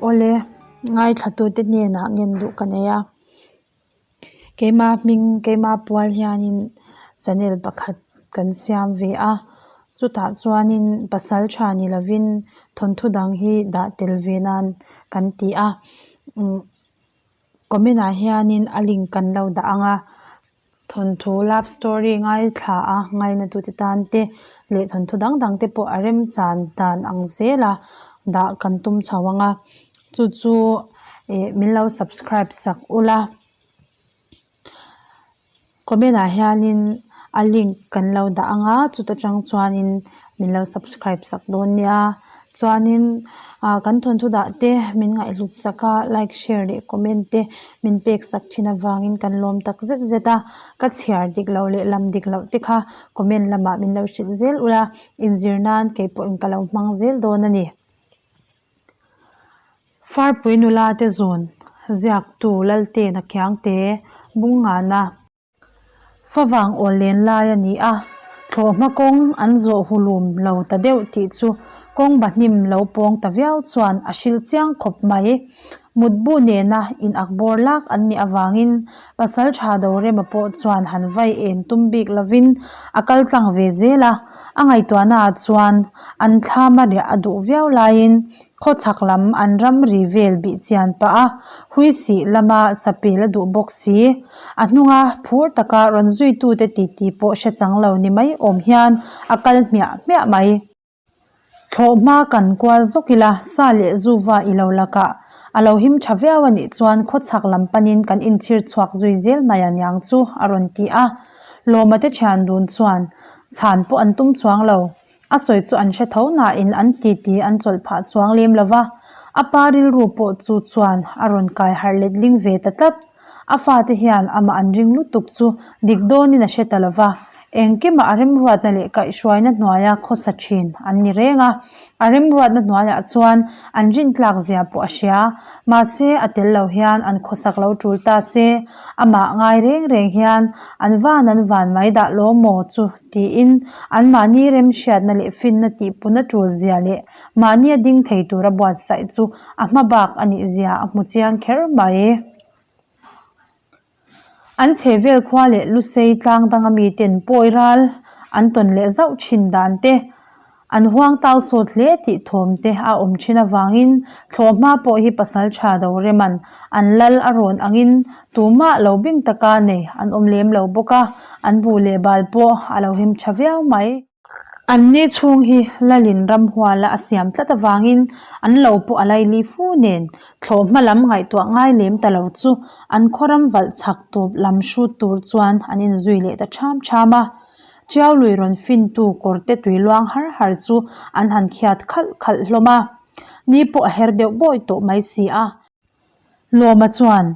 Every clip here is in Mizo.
Awle, ngaithlatute hnenah ngen duh ka nei a. Keima hming, keima pual hianin channel pakhat kan siam ve a. Chutah chuanin pasal tha ni lovin thawnthu dang hi dah tel ve nan kan ti a. Umm comment ah hianin a link kan lo dah ang a. Thawnthu love story ngaithla a ngaina tute tan te leh thawnthu dang dang te pawh a remchan dan ang zel a dah kan tum chho ang a chu chu ih min lo subscribe sak ula comment ah hianin a link kan lo dah ang a chuta tang chuanin min lo subscribe sak dawn nia. Chuanin ah kan thawnthu dah te min ngaihhlut sak a like share leh comment te min pek sak thin avangin kan lawm tak zet zet a ka chhiar dik loh leh lam dik loh te kha comment lamah min lo hrilh zel ula inzir nan kei pawhin ka lo hmang zel dawn a ni. Farpui nula te zawn ziaktu Laltena Khiangte Bungngana. Favang aw len lai a ni a, thlawhhma kawng an zawh hulum lo ta deuh tih chu kawng bahnim lo pawng ta viau chuan a hril chiang khawp mai. Mutbu nena in ak bawr lak an nih avangin pasal tha Dorema pawh chuan han vai en tum bik lovin a kal tlang ve zel a, a ngaihtuahnaah chuan an thlama riah a duh viau laiin Khawchhak lam an ramri vel bih chian pah a, Huisih lama sapel a duh bawk si. A hnunga phur taka rawn zuitute titi pawh hre chang lo ni mai awm hian a kal hmiah hmiah mai. Thlawhhma kan kual zawk ila, sa leh zuva i lo lakah a lo him tha viau a nih chuan khawchhak lam panin kan inchhir chhuak zui zel mai a niang chu a rawn ti a. Lawma te thian dun chuan chhan pawh an tum chuang lo. A sawi chu an hre tho nain an titi an chawlh phah chuang lem lo va, a pa rilru pawh chu chuan a rawn kai harh let ling ve ta tlat. A fate hian amah an ring lutuk chu dik dawnin a hre ta lo va, engkimah a remruatna leh kaihhruaina hnuaia khawsa thin an ni reng a, a remruatna hnuaiah chuan an rintlak zia pawh a hria. Mahse, a tel lo hian an khawsak lo tul ta se, amah ngai reng reng hian an van an van mai dah law maw chu Tiin anmahni remhriatna leh finna tihpuna tul zia leh mahnia ding thei tura buatsaih chu a hma bak a nih zia a hmu chiang kher mai. An chhehvel khua leh Lusei tlang danga miten pawi ral an tawn leh zauh thin dan te, An huang tau sawt hle tih thawm te a awm thin avangin thlawhhma pawh hi pasal tha do reman an lal a rawn angin tumah lo bing taka nei an awm lem lo bawk a, an buh leh bal pawh a lo him tha viau mai. An ni chhung hi lalin ramhuala a siam tlat avangin an lo pawh a laili fu nen thlawhhma lam ngaihtuah ngai lem ta lo chu an khawram valh chak tawp lam hrut tur chuan an inzui leh ta ṭham ṭham a. Chiau lui rawn fintu kawrte tui luang har har chu an han khiat khalh khalh hlawm a, ni pawh a her deuh bawi tawh mai si a. Lawma chuan,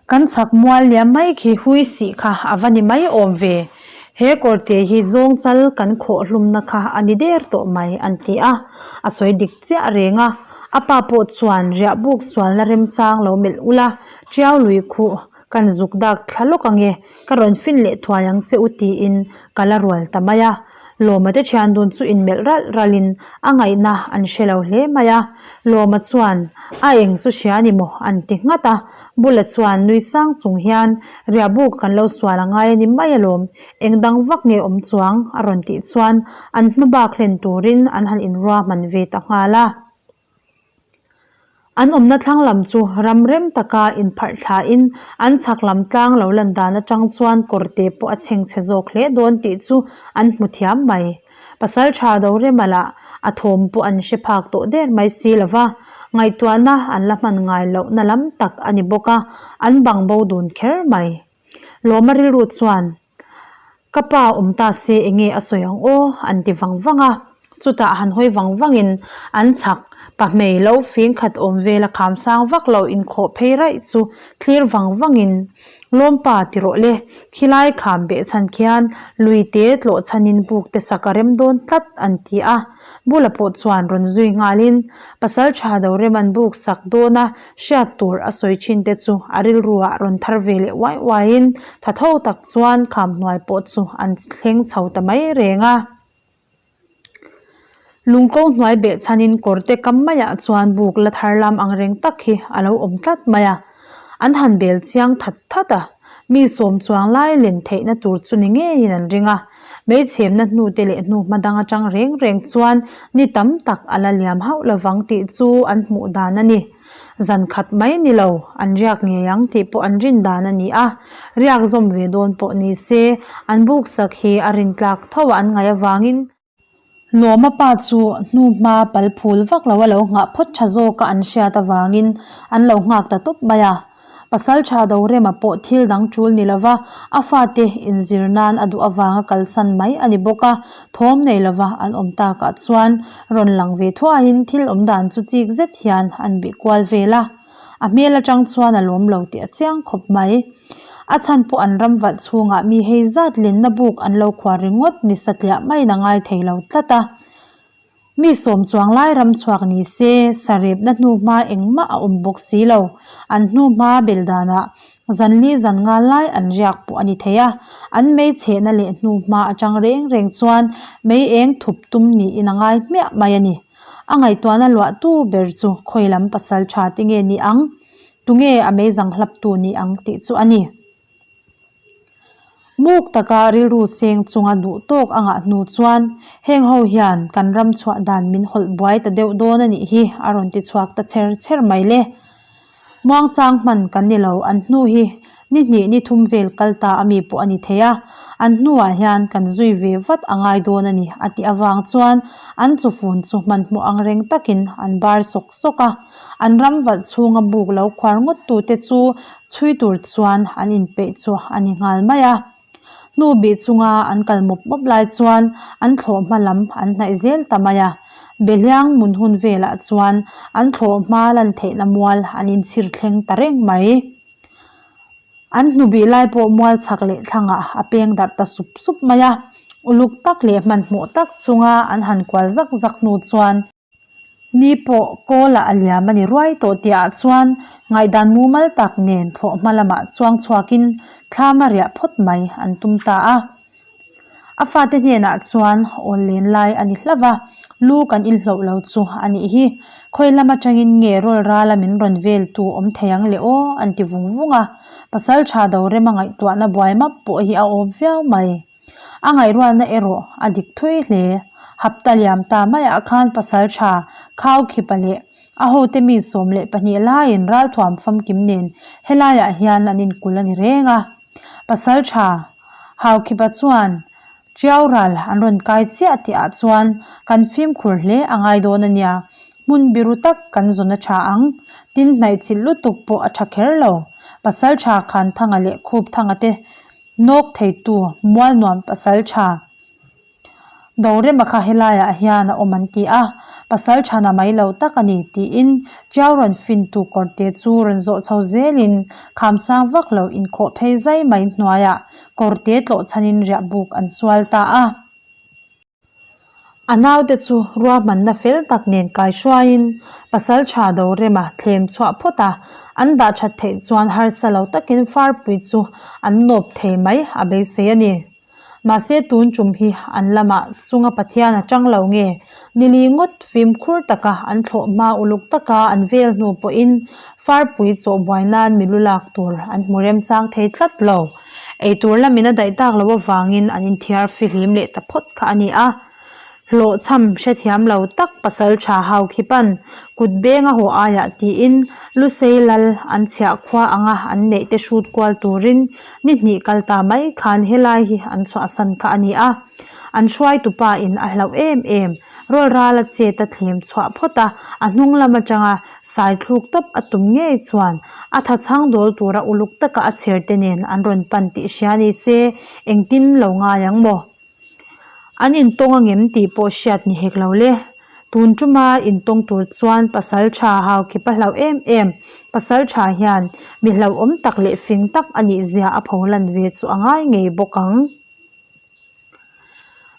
Kan chhak mual liam mai khi hui sih kha a va ni mai awm ve, he kawrte hi zawng chal kan khawh hlumna kha a ni der tawh mai an ti a, a sawi dik chiah reng a. A pa pawh chuan riahbuk sualna remchang lo melh ula, Chiau lui khuh kan zuk dak thla lawk ange, Ka rawn fin leh thuai ang che u tiin ka la rual ta mai a. Lawma te thian dun chu inmelh ralh ralhin a ngaihna an hre lo hle mai a. Lawma chuan a eng chu hria ni maw an ti nghat a. Bula chuan nui sang chung hian riahbuk kan lo sual a ngai a ni mai alawm, eng dang vak nge awm chuang a rawn tih chuan an hma bak hlen turin an han inruahman ve ta nghal a. An awmna thlang lam chu ram rem taka inpharh thlain an chhak lam tlang lo lan dan atang chuan kawrte pawh a chheng chhe zawk hle dawn tih chu an hmu thiam mai. Pasal tha do rema lah a thawm pawh an hre phak tawh der mai si lo va, ngaihtuahna an la hman ngai lohna lam tak a ni bawk a, an bang bo dun kher mai. Lawma rilru chuan Ka pa awm ta se enge a sawi ang aw an ti vang vang a, chutah han hawi vang vangin an chhak pahmei lo fing khat awm vela kham sang vak lo inkhawh phei raih chu thlir vang vangin Lawmpa ti rawh le, khilai kham beh chhan khian lui te tlawh chhanin buk te sak a rem dawn tlat an ti a. Bula pawh chuan rawn zui nghalin pasal tha do rem an buk sak dawn a, hriat tur a sawi thin te chu a rilruah rawn thar ve leh uai uaiin tha tho tak chuan kham hnuai pawh chu an thleng chho ta mai reng a. Lungko hnuai behchhanin kawrte kam maiah chuan buk la thar lam ang reng tak hi a lo awm tlat mai a. An han bel chiang that that a, mi sawm chuang lai len theihna tur chu ni ngeiin an ring a. Meichhemna hnute leh hnu hma dang atang reng reng chuan ni tam tak a la liam hauh lovang tih chu an hmuh dan a ni. Zan khat mai ni lo, an riak ngei ang tih pawh an rin dan a ni a. Riak zawm ve dawn pawh ni se, an buk sak hi a rintlak tho a an ngaih avangin, Lawma pa chu hnuhma pal phul vak lo a lo nghah phawt tha zawka an hriat avangin an lo nghak ta tawp mai a. Pasaltha Dorema pawh thil dang tul ni lova a fate inzir nan a duh avanga kalsan mai a ni bawk a, thawm nei lova an awm takah chuan rawn lang ve thuaiin thil awm dan chu chik zet hian an bih kual vel a. A hmel atang chuan a lawm lo tih a chiang khawp mai. A chhan pawh an ram valh chhungah mi hei zat lenna buk an lo khuar ringawt ni satliah maiin a ngai thei lo tlat a. Mi sawm chuang lai ram chhuak ni se, sarepna hnuhma engmah a awm bawk si lo. An hnuhma bel danah zanli zan nga lai an riak pawh a ni thei a. An mei chhehna leh hnuhma atang reng reng chuan mei eng thup tum niin a ngai hmiah mai a ni. A ngaihtuahna luahtu ber chu khawi lam pasal tha te nge ni ang? Tunge a meizang hlaptu ni ang tih chu a ni. Muk taka rilru seng chunga duh tawk a ngah hnu chuan heng ho hian kan ram chhuah dan min hawlh buai ta deuh dawn a nih hi a rawn ti chhuak ta chher chher mai le. Muangchang hman kan ni lo, an hnu hi ni hnih ni thum vel kal ta a mi pawh a ni thei a, an hnuah hian kan zui ve vat a ngai dawn a ni a tih avang chuan an chufun chu hmanhmawh ang reng takin an bar sawk sawk a. An ram valh chhunga buk lo khuar ngawt tute chu chhui tur chuan an inpeih chu a ni nghal mai a. Hnu bih chunga an kal mawp mawp lai chuan an thlawh hma lam an hnaih zel ta mai a. Behliang mun hun velah chuan an thlawh hma lan theihna mual an inchhir thleng ta reng mai. An hnu bih lai pawh mual chhak leh thlangah a peng darh ta sup sup mai a. Uluk tak leh hmanhmawh tak chunga an han kual zak zak hnu chuan, Ni pawh kawlah a liam a ni ruai tawh tihah chuan ngaihdan mumal tak nen thlawh hma lamah chuang chhuakin thlam a riah phawt mai an tum ta a. A fate hnenah chuan awl len lai a ni hlauh va, lu kan inhloh lo chu a nih hi. Khawi lam atangin nge rawl rala min rawn veltu awm thei ang le aw an ti vung vung a. Pasaltha Dorema ngaihtuahna buai map pawh hi a awp viau mai. A ngaihrualna erawh a dik thui hle. Hapta liam ta maiah khan pasal tha Khau Khipa leh a hote mi 12 laiin ralthuam famkim nen helaiah hian an inkul a ni reng a. Pasal tha Hau Khipa chuan Tiau ral an rawn kai chiah tihah chuan kan fimkhur hle a ngai dawn a nia, hmun biru tak kan zawn a tha ang. Tin hnaihchilh lutuk pawh a tha kher lo. Pasal tha Khanthanga leh Khupthanga te Nawk theitu Mualnuam pasal tha Dorema kha helaiah hian a awm an ti a, pasal thana mai lo tak a ni tiin Tiau rawn fintu kawrte chu rawn zawh chho zelin khamsang vak lo inkhawh phei zai mai hnuaiah kawrte tlawh chhanin riahbuk an sual ta a. A naute chu ruahmanna fel tak nen kaihruaiin pasal tha Dorema thlem chhuah phawt a, an dah that theih chuan harsa lo takin farpui chu an nawp thei mai a beisei a ni. Mahse tun tum hi an lamah chunga Pathian a tang lo nge nili ngawt fimkhur taka an thlawh hma uluk taka an vel hnu pawhin farpui chawh buai nan milu lak tur an hmu remchang thei tlat lo. Eitur lamin a daih tak loh avangin an inthiar fihlim leh ta phawt kha a ni a. Hlawhchham hrethiam lo tak pasal tha hau khipan kut beng a haw aiah tiin Lusei lal an chhiah khua anga an neih te hrut kual turin ni hnih kal ta mai khan helai hi an chhuahsan kha a ni a. An hruaitupa in a hlauh em em. Rawlral a chet a thlem chhuah phawt a, a hnung lam atanga sai thluk tawp a tum ngei chuan a tha chhang dawl tura uluk taka a chher te nen an rawn pan tih hria ni se engtin lo ngai ang maw? An intawng angem tih pawh hriat ni hek lo le. Tun tuma intawng tur chuan pasal tha hau kip a hlauh em em. Pasal tha hian mi hlauhawm tak leh fing tak a nih zia a pho lan ve chu a ngai ngei bawk ang.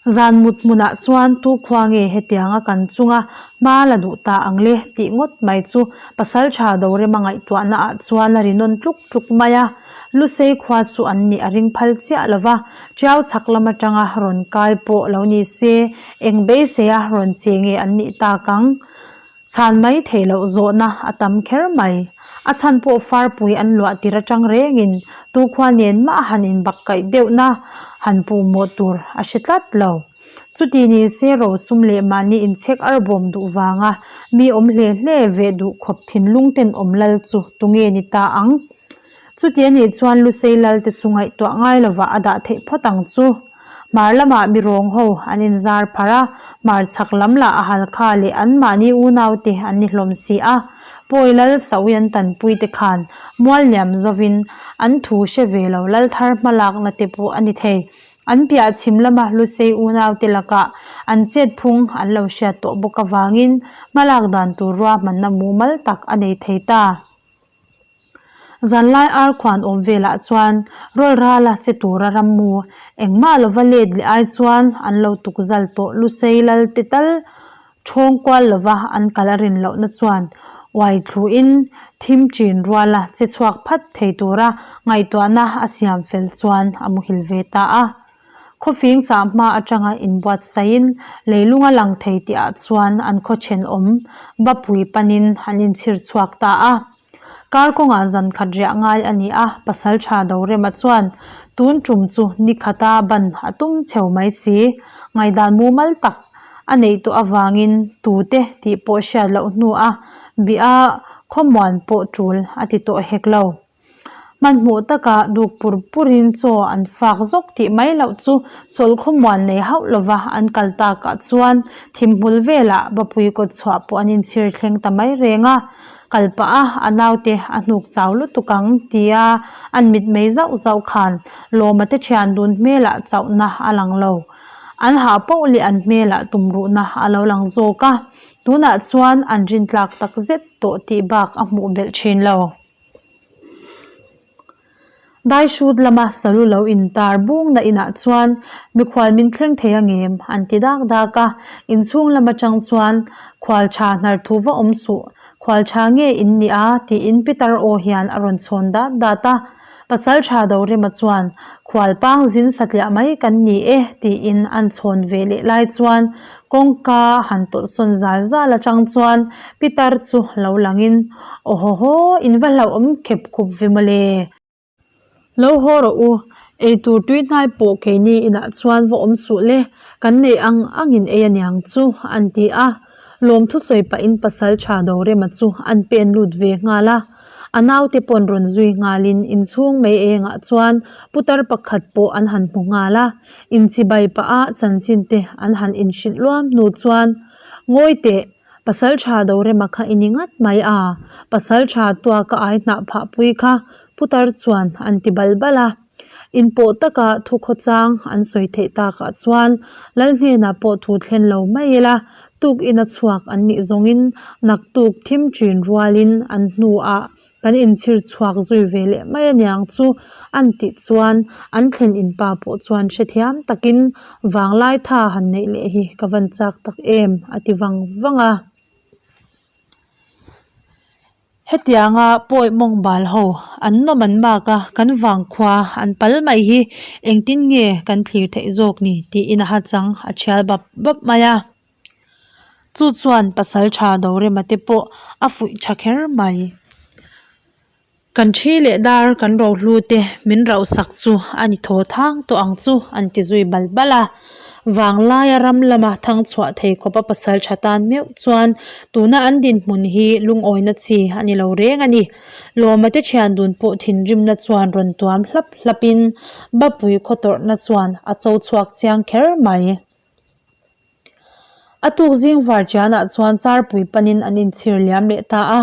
Zan mut hmunah chuan tu khua nge hetianga kan chunga hma la duh ta ang le tih ngawt mai chu Pasaltha Dorema ngaihtuahna ah chuan a ri nawn tluk tluk mai a. Lusei khua chu an nih a ring phal chiah lo va, Tiau chhak lam atanga rawn kai pawh lo ni se eng beiseia rawn che nge an nih tak ang? Chhan mai theih loh zawhna a tam kher mai. A chhan pawh farpui an luah tir atang rengin tu khua nen mah han inbak kaih deuhna han puh mawh tur a hre tlat lo. Chuti ni se rosum leh mahni inchhek arbawm duh vanga mi awm hle hle ve duh khawp thinlung tenawm lal chu tunge ni ta ang? Chuti a nih chuan Lusei lal te chu ngaihtuah ngai lovah a dah theih phawt ang chu. Hmar lamah mi rawng ho an inzar pharh a, hmar chhak lam lah a halkha leh anmahni unau te an ni hlawm si a. Pawi lal Saui an tanpui te khan mual liam zovin an thu hre ve lo lal thar hmalakna te pawh a ni thei. An piah chhim lama Lusei unau te lakah an chet phung an lo hriat tawh bawk avangin hmalak dan tur ruahmanna mumal tak a nei thei ta. Zanlai ar khuan awm velah chuan rawl rala che tura rammu engmah lova let leh ai chuan an lo tuk zal tawh Lusei lal te tal ṭhawng kual lova an kal a rin lohna chuan uai thluin thim ṭin ruala che chhuak phat thei tura ngaihtuahna a siam fel chuan a muhil ve ta a. Khawfing chah hma atanga inbuatsaihin leilunga lang thei tihah chuan an khaw thenawm Bapui panin an inchhir chhuak ta a. Kar kawngah zan khat riah ngai a ni a, Pasaltha Dorema chuan tun tum chu ni khata ban a tum cheu mai si. Ngaihdan mumal tak a neih tawh avangin tute tih pawh hriat loh hnua bih a khawmuan pawh tul a ti tawh hek lo. Hmanhmawh taka duk pur purin chaw an fak zawk tih mai loh chu chawlh khawmuan nei hauh lova an kal takah chuan thimhmul velah Bapui kawt chhuah pawh an inchhir thleng ta mai reng a, kal pah a a naute a hnuk chau lutuk ang tia an mitmei zauh zauh khan Lawma te thian dun hmelah chauhna a lang lo. An hah poh leh an hmelah tumruhna a lo lang zawk a, tunah chuan an rintlak takzet tawh tih bak a hmuh belh thin lo. Dai hrut lama salu lo intar bungna inah chuan mikhual min thleng thei angem an ti dak dak a, inchhung lam atang chuan khual tha hnar thu va awm suh, khual tha nge in nih a tiin Peter aw hian a rawn chhawn dat dat a. Pasal tha Dorema chuan khual pang zin satliah mai kan ni e tiin an chhawn ve leh lai chuan kawngka han tawlh sawn zal zal atang chuan Pitar chu lo langin Aw haw haw, in va hlauhawm khep khup ve mawle. Lo haw rawh u, eitur tui hnai pawh keini inah chuan va awm suh le, kan neih ang angin ei aniang chu an ti a. Lawmthu sawi pahin pasal tha Dorema chu an pen lut ve nghal a. A naute pawn rawn zui nghalin inchhung mei engah chuan putar pakhat pawh an han hmu nghal a, inchibai pah a chanchin te an han inhrilh luam hnu chuan Ngawi teh, pasal tha Dorema kha i ni ngat mai a, pasal tha tuaka ai hnah phah pui kha putar chuan an ti bal bal a. Inpawh taka thu khawchang an sawi theih takah chuan Lal hnenah pawh thu thlen lo mai ila, tuk ina chhuak an nih zawngin naktuk thim ṭin rualin an hnuah kan inchhir chhuak zui ve leh mai aniang chu an tih chuan an thlen inpa pawh chuan hrethiam takin vanglai tha han neih leh hi ka van chak tak em a ti vang vang a. Hetianga pawi mawng bal ho an nawm an mak a, kan vangkhua an pal mai hi engtin nge kan thlir theih zawk ni tiin a hachang a thial bap bap mai a. Chu chuan pasal tha Dorema te pawh a fuih tha kher mai. Kan thi leh dar kan rohlu te min rauh sak chu a ni thaw thang tawh ang chu an ti zui bal bal a. Vanglaia ram lama thang chhuah thei khawpa pasal tha tan meuh chuan tuna an dinhmun hi lungawina chi a ni lo reng a ni. Lawma te thian dun pawh thinrimna chuan rawn tuam hlap hlapin Bapui khaw tawrhna chuan a cho chhuak chiang kher mai. A tuk zing var chianah chuan charpui panin an inchhir liam leh ta a,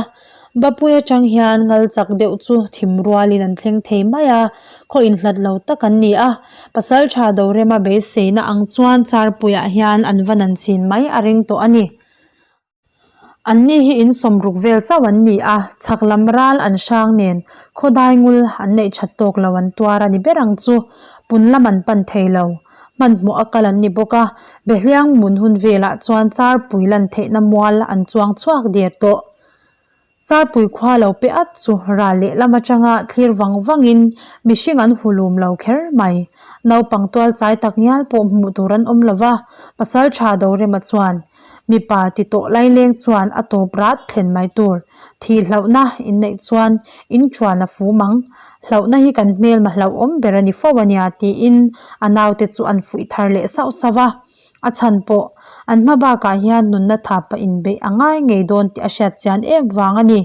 Bapui atang hian ngal chak deuh chu thim rualin an thleng thei mai a, khaw inhlat lo tak an ni a, Pasaltha Dorema beiseina ang chuan charpuiah hian an va nan chin mai a ring tawh a ni. Anni hi in sawmruk vel chauh an ni a, chhak lam ral an hrang nen khawdai ngul an neih that tawk lo an tuar a ni ber ang chu, pun lam an pan thei lo. Hmanhmawh a kal an ni bawk a, Behliang mun hun velah chuan Charpui lan theihna mual an chuang chhuak der tawh. Charpui khua lo pe at chu ral lehlam atanga thlir vang vangin mihring an hulum lo kher mai. Naupang tual chai tak ngial pawh hmuh tur an awm lo va, Pasaltha Dorema chuan mipa ti tawh laileng chuan a tawp rat thlen mai tur. Thih hlauhna inneih chuan inṭuan a fum ang. Hlauhna hi kan hmelma hlauhawm ber a ni fo a nia tiin a naute chu an fuih thar leh sauh sauh a. A chhan pawh an hma bakah hian nunna thapa inbeih a ngai ngei dawn tih a hriat chian em vang a ni.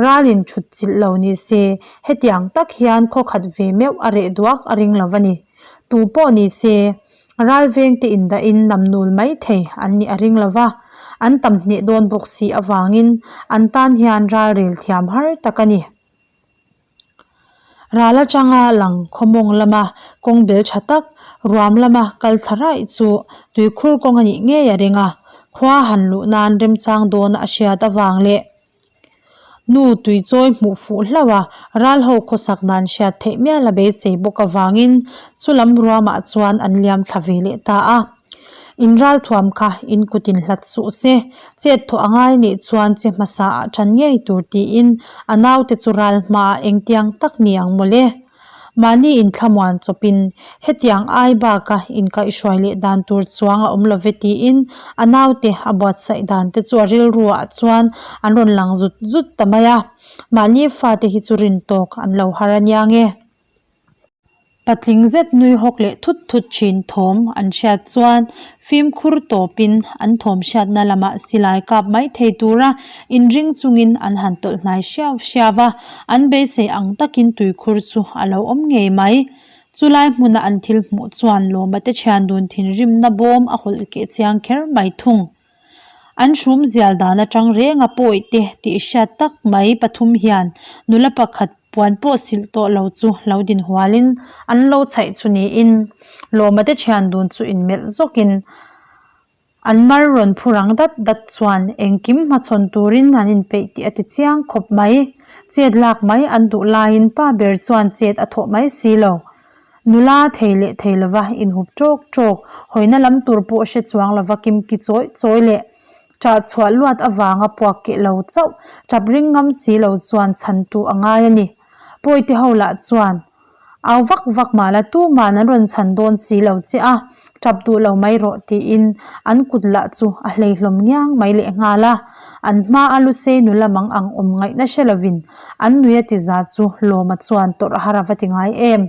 Ralin thut chilh lo ni se hetiang tak hian khaw khat ve meuh a reh duak a ring lo a ni. Tu pawh ni se ral vengte indahin namnul mai thei an nih a ring lo va, an tam hneh dawn bawk si avangin an tan hian ralrel thiam har tak a ni. Ral atanga lang khawmawng lama kawng bel tha tak ruam lama kal thla raih chu tuikhur kawng a nih ngei a ring a, khua han luh nan remchang dawna a hriat avang leh nu tuichawi hmuh fuh hlauh a, ral ho khawsak nan hriat theih mial a beisei bawk avangin chulam ruamah chuan an liam thla ve leh ta a. In ralthuam kha in kut in hlat suh se, chet thawh a ngai nih chuan che hmasa ah ṭhan ngei tur tiin a naute chu ral hmaah engtiang tak ni ang mawle. Mahni inthlamuan chawpin hetiang ai baka inkaihhruai leh dan tur chuang a awm love tiin a naute a buatsaih dan te chu a rilru ah chuan an rawn lang zut zut ta mai a, mahni fate hi chu rin tawk an lo har a nia nge. Patling zet nui hawk leh thut thut thin thawm an hriat chuan fimkhur tawpin an thawm hriatna lamah silai kap mai thei tura inring chungin an han tawlh hnai hriau hriau a, an beisei ang takin tuikhur chu a lo awm ngei mai. Chulai hmuna an thil hmuh chuan Lawma te thian dun thinrimna bawm a hawlh keh chiang kher mai thung. An hrum zial dan atang reng a pawi te tih hriat tak mai pathum hian nula pakhat puan pawh silh tawh lo chu lo din hualin an lo chhaih chu niin Lawma te thian dun chu inmelh zawkin an mar rawn phu rang dat dat chuan engkim hmachhawn turin an inpeih tih a ti chiang khawp mai. Chet lak mai an duh laiin pa ber chuan chet a thawh mai si lo. Nula thei leh thei lova inhup ṭawk ṭawk, hawina lam tur pawh hre chuang lova kimki chawi chawi leh ṭah chhuah luat avanga puak keh lo chauh ṭap ring ngam si lo chuan chhantu a ngai a ni. Pawite ho lah chuan au vak vak mah la tuman an rawn chhan dawn si lo che a, ṭap duh lo mai rawh tiin an kut lah chu a hlei hlawm ngiang mai lehnghal a. An hma a Lusei nula mang ang awm ngaihna hre lovin an nui a ti za chu Lawma chuan tawrh har a va ti ngai em.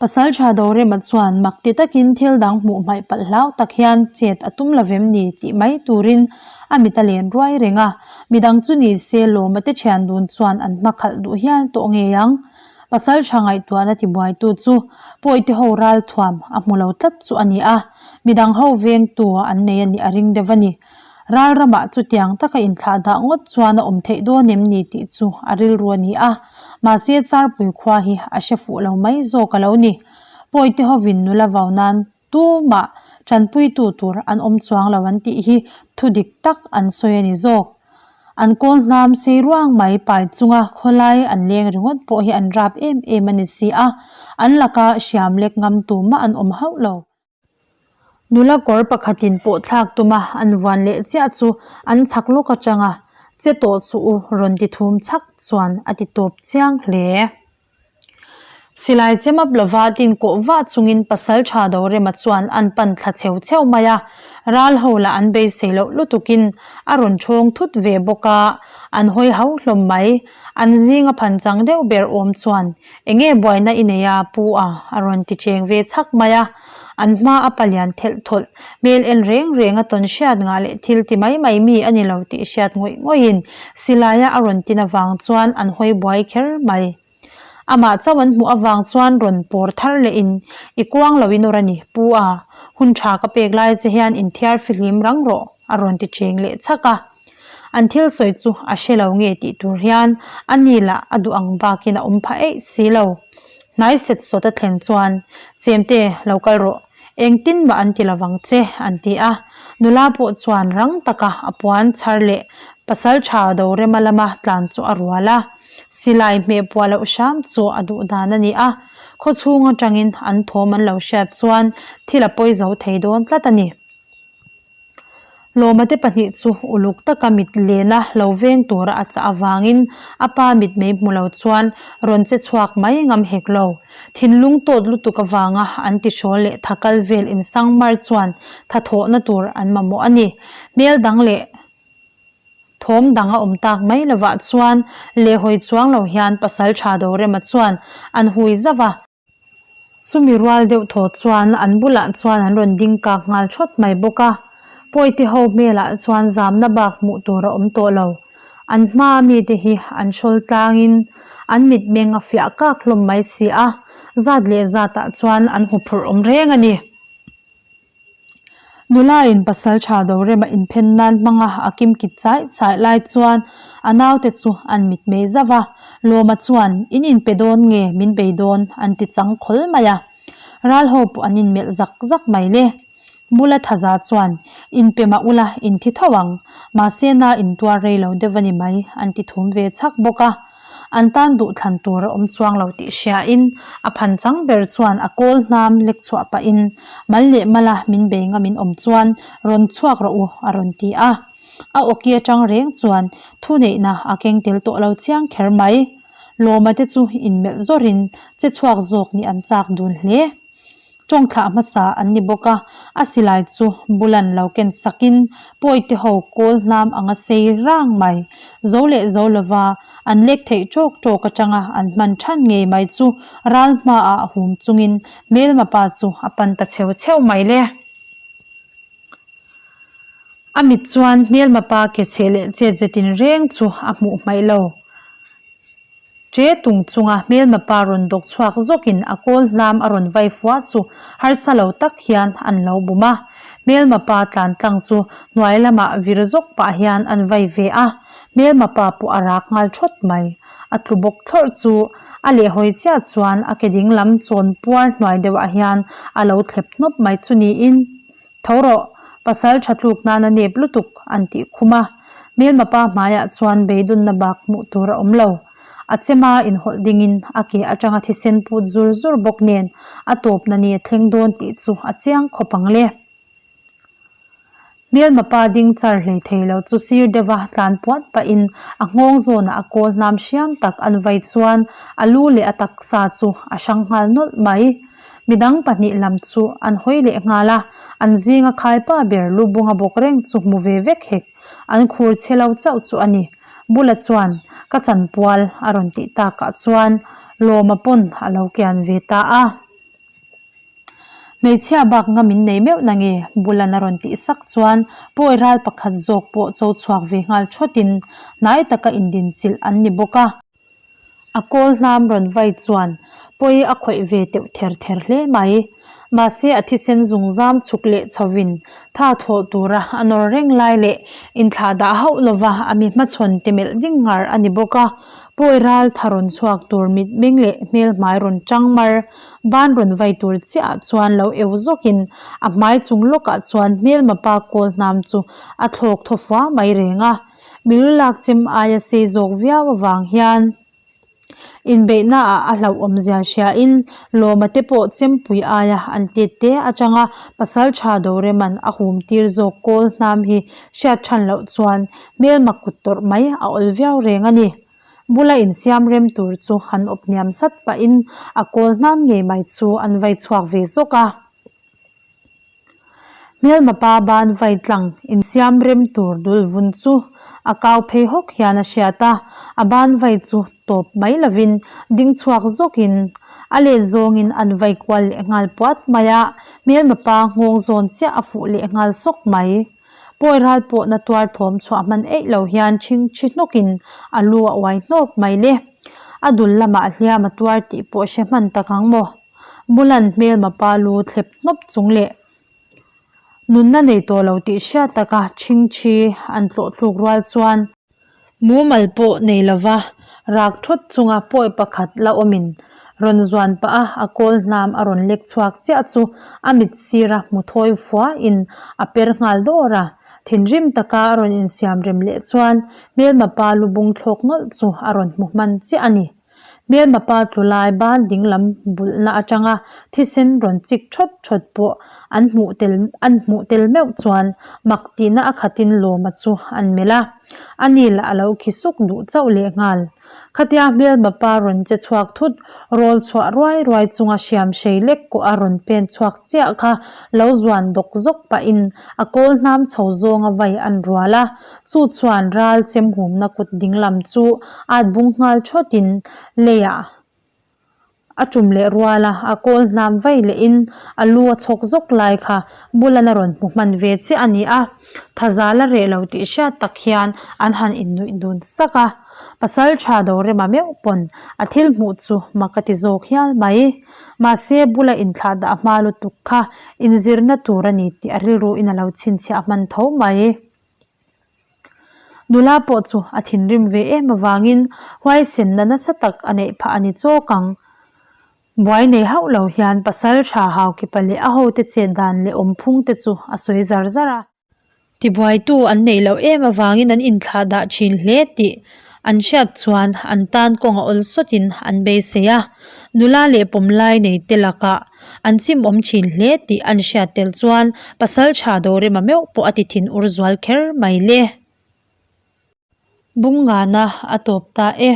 Pasal tha Dorema chuan mak ti takin thil dang hmuh hmaih palh hlau tak hian chet a tum lovem ni tih mai turin a mit a len ruai reng a, midang chu ni se Lawma te thian dun chuan an hma khalh duh hial tawh ngei ang. Pasal tha ngaihtuahna tibuaitu chu Pawite ho ralthuam a hmu lo tlat chu a ni a, midang ho vengtu an nei a nih a ring deuh a ni. Ral ramah chutiang taka inthlah dah ngawt chuan a awm theih dawn em ni tih chu a rilru a ni a, mahse Charpui khua hi a hre fuh lo mai zawk a lo ni. Pawite hovin nula vau nan tumah tanpuitu tur an awm chuang lo an tih hi thu dik tak an sawi a ni zawk. An kawl hnam sei ruang mai pai chunga khawlai an leng ringawt pawh hi an rap em em a ni si a, an laka hriam lek ngam tumah an awm hauh lo. Nula kawr pakhatin pawh thlak tuma an vuan leh chiah chu an chhak lawk atanga che tawh suh u rawn ti thum chhak chuan a ti tawp chiang hle. Silai chem up lova tin kawh vah chungin pasal tha Dorema chuan an pan thla cheu cheu mai a, ral ho lah an beisei loh lutukin a rawn thawng thut ve bawk a, an hawi hau hlawm mai. An zinga phan chang deuh ber awm chuan Enge buaina i nei a pu a? a rawn ti cheng ve chhak mai a. An hma a palian thelh thawlh, hmel en reng reng a tawn hriat ngah leh thil ti mai mai mi a ni lo tih hriat ngawih ngawih in silaia a rawn tin avang chuan an hawi buai kher mai. Amah chauh an hmuh avang chuan rawn pawr thar leh in I kuang lo in awr a ni pu a, hun tha ka pek lai che hian inthiar fihlim rang rawh a rawn ti cheng leh chhak a. An thil sawi chu a hre lo nge tih tur hian a ni lah a duh ang bakin a awm phah eih si lo. Hnai set sawt a thlen chuan, Chemte, lo kal rawh. Engtin mah an ti lovang che, an ti a. Nula pawh chuan rang taka a puan chhar leh pasal tha Dorema lama tlan chu a rual a. Silai hmeh puah loh hram chu a duh dan a ni a. Khawchhung atangin an thawm an lo hriat chuan thil a pawi zo thei dawn tlat a ni. Lawma te pahnih chu uluk taka mit lena lo veng tura a chah avangin a pa mit mei hmu lo chuan rawn che chhuak mai ngam hek lo. Thinlung tawt lutuk avanga an tihrawl leh tha kal vel insang mar chuan tha thawhna tur an mamawh a ni. Hmel dang leh thawm dang a awm tak mai lovah chuan lehhawi chuang lo hian pasal tha Dorema chuan an hui zauh a. Chumi rual deuh thaw chuan an bulah chuan an rawn ding kak nghal thawt mai bawk a, Pawite ho hmelah chuan zamna bak hmuh tur a awm tawh lo. An hmaa mite hi an hrawl tlangin an mitmeng a fiah kak hlawm mai si a, zat leh zatah chuan an huphurh awm reng a ni. Nula in pasal tha Dorema inphen nan hmanga a kimkit chai chai lai chuan a naute chu an mitmei zauh a, Lawma chuan, In inpe dawn nge min bei dawn? an ti chang khawl mai a. Ral ho pawh an inmelh zak zak mai le. Bula thaza chuan, Inpe mah ula in thi tho ang, mahse na intuar rei lo deuh a ni mai, an ti thum ve chhak bawk a. An tan duhthlan tur a awm chuang lo tih hriain a phan chang ber chuan a kawl hnam lek chhuah pahin mal leh mala min bei ngamin awm chuan rawn chhuak rawh u a rawn ti a. A awki atang reng chuan thuneihna a keng tel tawh lo chiang kher mai. Lawma te chu inmelh zawrin che chhuak zawk nih an chak dun hle. Tawng thlah hmasa an ni bawk a, a silai chu bulan lo ken sakin pawite ho kawl hnam anga sei rang mai. Zo leh zo lova an lek theih tawk tawk atanga an hman than ngei mai chu ral hmaah hum chungin hmelma pa chu a pan ta cheu cheu mai le. A mit chuan hmelma pa ke chhe leh chet zetin reng chu a hmuh hmaih lo. Che tung chunga hmelma pa rawn dawk chhuak zawkin a kawl hlam a rawn vai fua chu harsa lo tak hian an lo bum a. Hmelma pa tlan tlang chu hnuai lamah vir zawk pah hian an vai ve a, hmelma pa pawh a rak nghal thawt mai. A tlu bawk thlawrh chu a lehhawi chiah chuan a ke ding lam chawn puar hnuai deuhah hian a lo thlep hnawp mai chu niin Tho rawh, pasal tha tluk nan a nep lutuk an tih khum a, hmelma pa hmaiah chuan beidunna bak hmuh tur a awm lo. A chema inhawlh dingin a ke atanga thisen put zur zur bawk nen a tawpna ni a thleng dawn tih chu a chiang khawp ang le. Hmelma pa ding char hlei thei lo chu sir deuha tlan puat pahin a nghawng zawnah a kawl hnam hriam tak an vai chuan a lu leh a taksa chu a hrang nghal nawlh mai. Midang pahnih lam chu an hawi leh nghal a, an zinga khaipa ber lu bunga bawk reng chu hmu ve vek hek. An khur chhe lo chauh chu a ni. Bula chuan, Ka chanpual a rawn tih takah chuan Lawma pawn a lo kian ve ta a. Hmeichhia bak nga min nei meuh na nge? Bulan a rawn tih sak chuan pawi ral pakhat zawk pawh cho chhuak ve nghal thawtin hnai taka indinchilh an ni bawk a. A kawl hnam rawn vai chuan pawi a khawih ve teuh ther ther hle mai. Mahse a thisen zungzam chhuk leh chhovin tha thawh tura a nawr reng lai leh inthlah dah hauh lova a mi hmachhawn ti melh ding ngar a ni bawk a. Pawi ral tha rawn chhuak tur mitmeng leh hmelhmai rawn tang mar ban rawn vai tur chiah ah chuan lo eu zawkin a hmai chung lawkah chuan hmelma pa kawl hnam chu a thlawk thaw fua mai reng a. Milu lak chem aia sei zawk viau avang hian inbeihna ah a hlauhawm zia hriain Lawma te pawh chempui aia an tet te atanga pasal tha Doreman a hum tir zawk kawl hnam hi hriat than loh chuan hmelma kut tawrh mai a awl viau reng a ni. Bula insiam rem tur chu han awp hniam sat pahin a kawl hnam ngei mai chu an vai chhuak ve zawk a. Hmelma pa ban vai tlang insiam rem tur dul vun chu a kau phei hawk hian a hriat a, a ban vai chu tawp mai lovin ding chhuak zawkin a let zawngin an vai kual leh nghal puat mai a, hmelma pa nghawng zawn chiah a fuh leh nghal sawk mai. Pawi ral pawh na tuar thawm chhuah hman eih lo hian chhing thi hnawkin a lu a uai hnawk mai le. A dul lamah hliam a tuar tih pawh hre hman tak ang maw? Bulan hmelma pa lu thlep hnawp chung leh nunna nei tawh lo tih hriat taka chhingchhi an tlawh tluk rual chuan mumal pawh nei lova rak thawt chunga pawi pakhat la awmin rawn zuan pah a, a kawl hnam a rawn lek chhuak chiah chu a mit sira hmu thawi fuain a per nghal dawr a, thinrim taka a rawn insiam rem leh chuan hmelma pa lu bung thlawk nawlh chu a rawn hmu hman chiah a ni. Hmelma pa tlu lai ban dinglam bulhna atanga thisen rawn chik thawt thawt pawh an hmuh tel an hmuh tel meuh chuan mak tihna a khatin Lawma chu an melh a. Ani lah a lo khi suk duh chauh lehnghal. Khatia hmelma pa rawn che chhuak thut, rawl chhuah ruai ruai chunga hriam hrei lek kawh a rawn pen chhuak chiah kha lo zuan dawk zawk pahin a kawl hnam chho zawnga vai an rual a. Chu chuan ral chem humna kut dinglam chu at bung nghal thawtin leiah a tum leh rual a, a kawl hnam vai lehin a lu a chhawk zawk lai kha Bulan a rawn hmu hman ve chiah a ni a, thaza la reh lo tih hriat tak hian an han innuih dun sak a. Pasal tha Dorema meuh pawn a thil hmuh chu mak a ti zawk hial mai. Mahse bula inthlah dah hma lutuk kha inzirna tur a ni tih a rilruin a lo chhinchhiah hman tho mai. Nula pawh chu a thinrim ve em avangin huaisenna nasa tak a neih phah a ni chawk ang. Buai nei hauh lo hian pasal tha Haukipa leh a hote chet dan leh awmphung te chu a sawi zar zar a. Tibuaitu an neih loh em avangin an inthlah dah thin hle tih an hriat chuan an tan kawng a awl sawtin an beisei a. Nula leh pawmlai nei te lakah An chimawm thin hle tih an hriat tel chuan pasal tha Dorema meuh pawh a ti thin ur zual kher mai le. Bungngana a tawp ta e.